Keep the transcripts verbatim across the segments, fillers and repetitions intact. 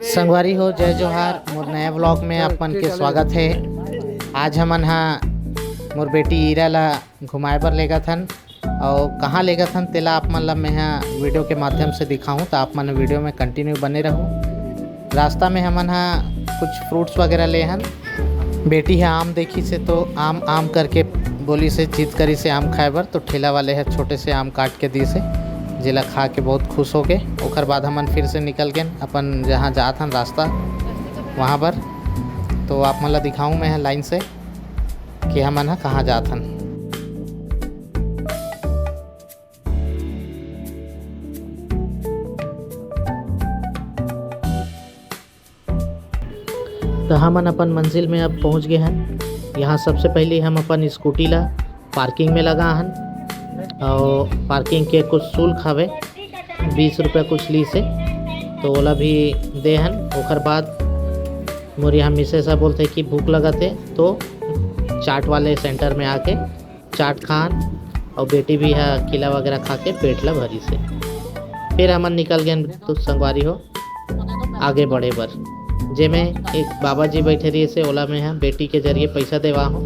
संगवारी हो, जय जोहार। मोर नया vlog में आप मन के स्वागत है। आज हमन हा मोर बेटी ईरा ला घुमाए बर लेगत हन, अउ कहाँ लेगत हन तेला आप मन ला मैं हा video के माध्यम से दिखाहूँ, तो आप मन video में continue बने रहू। रास्ता में हमन हा कुछ fruits वगैरह ले हन। बेटी ह आम देखिस हे तो आम आम करके बोलिस हे, जिद करिस हे आम खाए बर, तो ठेला वाले ह छोटे से आम काट के दिस हे, जेला खा के बहुत खुश हो गे। ओकर बाद हमन फिर से निकल गेन अपन जहाँ जात हन रास्ता वहाँ बर। तो आप मन ला दिखाऊँ मैं ह line से कि हमन ह कहाँ जात हन। तो हमन अपन मंजिल में अब पहुंच गए हन। यहाँ सबसे पहले हम अपन स्कूटी ला parking में लगा हन, और parking के कुछ शुल्क हवे, बीस रुपया कुछ लीस हे, तो ओला भी दे हन। ओकर बाद मोर यहाँ मिसेस ह बोलथे कि भूख लगत हे, तो चाट वाले center में आके चाट खान, और बेटी भी ह केला वगैरह खा के पेट ला भरिस हे। फिर हमन निकल गेन तो संगवारी हो आगे बढ़े बर, जेमे एक बाबा जी बैठे रहिस हे, ओला में ह बेटी के जरिए पैसा देवा हो,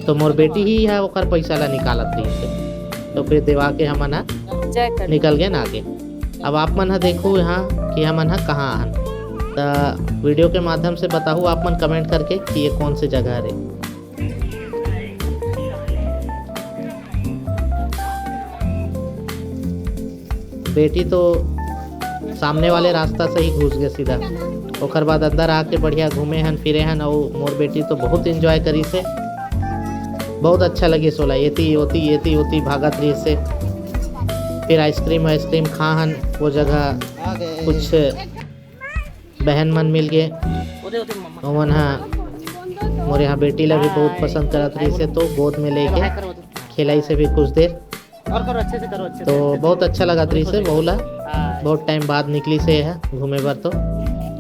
तो मोर बेटी ही ह ओकर पैसा ला निकालत रहिस हे, तो फिर देवा के हमन ह जय कर निकल गेन आगे। अब आप मन ह देखो यहाँ कि हमन ह कहाँ हन, त video के माध्यम से बताहू आप मन comment करके कि ये कौन से जगह हरे। बेटी तो सामने वाले रास्ता से ही घुस गए सीधा। ओकर बाद अंदर आके बढ़िया घूमे हन, फिरे हन, अउ मोर बेटी तो बहुत enjoy करिस हे। बहुत अच्छा लगिस ओला, एती ओती, एती ओती भागत रहिस हे। फिर ice cream, ice cream खा हन वो जगह। कुछ बहन मन मिल गए, ओमन ह मोर यहाँ बेटी ला भी बहुत पसंद करत रहिस हे, तो गोद में लेके खिलाइस हे भी कुछ देर। और करो, अच्छे से करो, अच्छे से, तो अच्छे से। बहुत अच्छा लगत रहिस हे बहू ला। हाँ। बहुत time बाद निकलिस हे घूमे बर तो।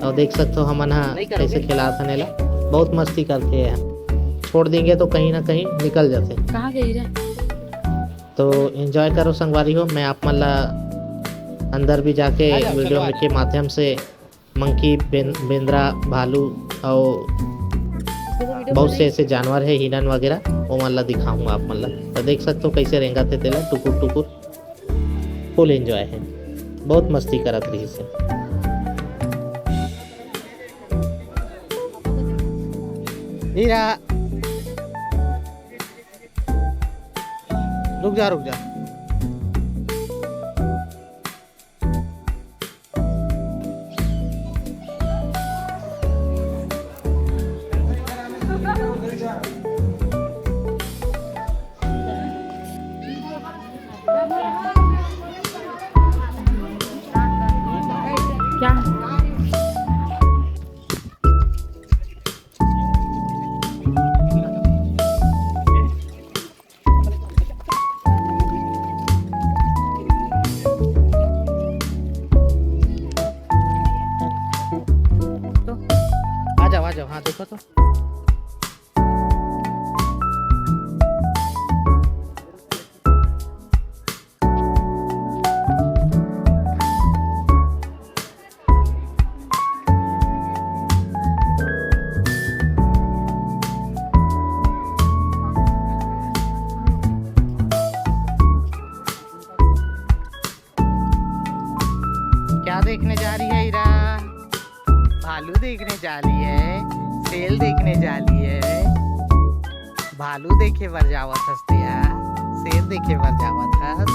और देख सकथो हमन ह नहीं करोगे? कैसे खिलात हन एला, बहुत मस्ती करथे ह। छोड़ देंगे तो कहीं ना कहीं निकल जाथे। कहाँ गई रे? तो enjoy करो संगवारी हो, मैं आप मन ला अंदर भी जाके आ जाओ, video चलो, आ में के माध्यम से monkey, बेन-, बेंदरा, भालू और बहुत से ऐसे जानवर है, हिरन वगैरह, वो मन ला दिखाऊंगा आप मन ला। तो देख सकते हो कैसे रेंगत हे तेला टुकुर टुकुर, full enjoy है, बहुत मस्ती करत रहिस हे। हीरा, रुक जा, रुक जा। क्या? आ जाओ, आ जाओ, हाँ, देखो तो। क्या देखने जा रही है हीरा? भालू देखने जा रही है, शेर देखने जा रही है। भालू देखे बर जावत हस तेहा, शेर देखे बर जावत हस।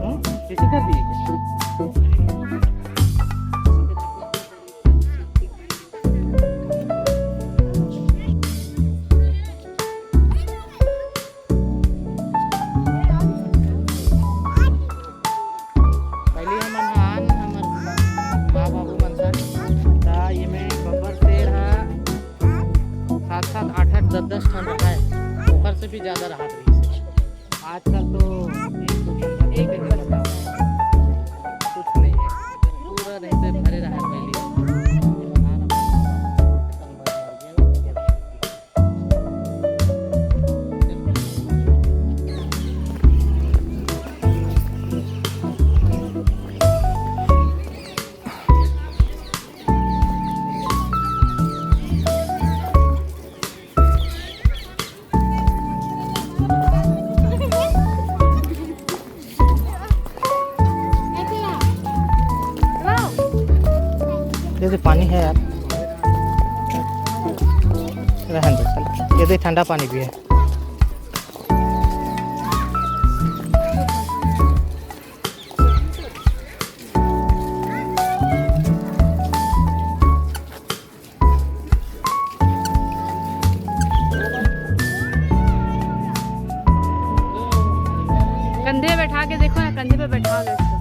हम्म? कैसे कर दिए? पहले हमन ह आन, हमर माँ बाबू मन सन, त एमे बब्बर शेर ह सात सात आठ आठ दस दस ठन रहाय, ओकर से भी ज्यादा रहत रहिस हे। आजकल तो एक दो ठन रहिथे, एक बताओ, कुछ नहीं है, पूरा नहीं तो भरे रहा पहले। ये तो पानी है यार, रहन दे चल। ये तो ठंडा पानी भी है। कंधे पे बैठा के देखो ना, कंधे पे बैठा के इसको।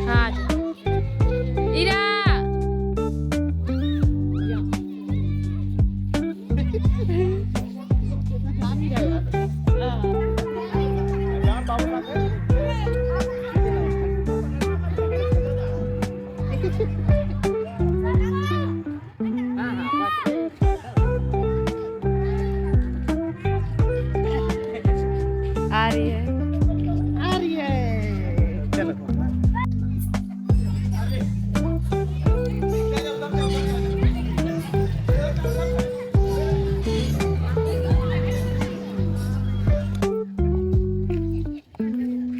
हाँ। इरा। आ रही है। आ रही है। चलो।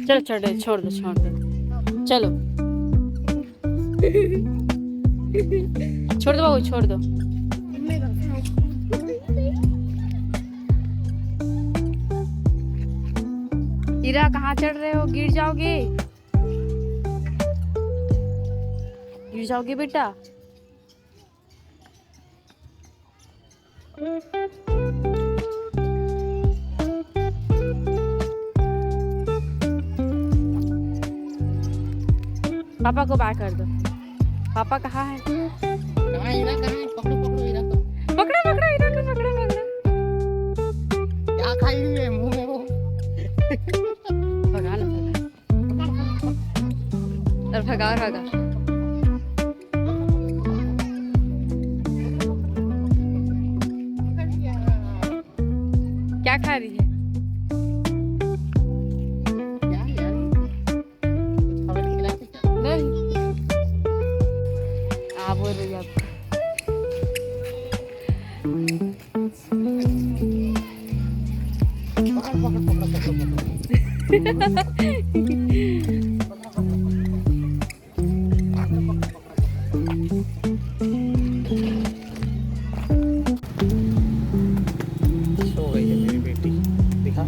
चलो, छोड़ दो, छोड़ दो, छोड़ दो। चलो। छोड़ दो बाबू, छोड़ दो। इरा, कहाँ चढ़ रहे हो? गिर जाओगे, गिर जाओगे बेटा। पापा को बाय कर दो। पापा कहाँ है? कहाँ है हीरा, कहाँ है? पकड़ो, पकड़ो हीरा को। पकड़ो, पकड़ो हीरा को, पकड़ो, पकड़ो। क्या खाई हुई है मुंह में वो? भगा लो, भगा। और भगा, और भगा। क्या खा रही है? क्या यार? कुछ खावे के खिलाते क्या? नहीं। आ, बोल रही है आपको। पकड़, पकड़, पकड़, पकड़, पकड़। सो गई है मेरी बेटी, दिखा।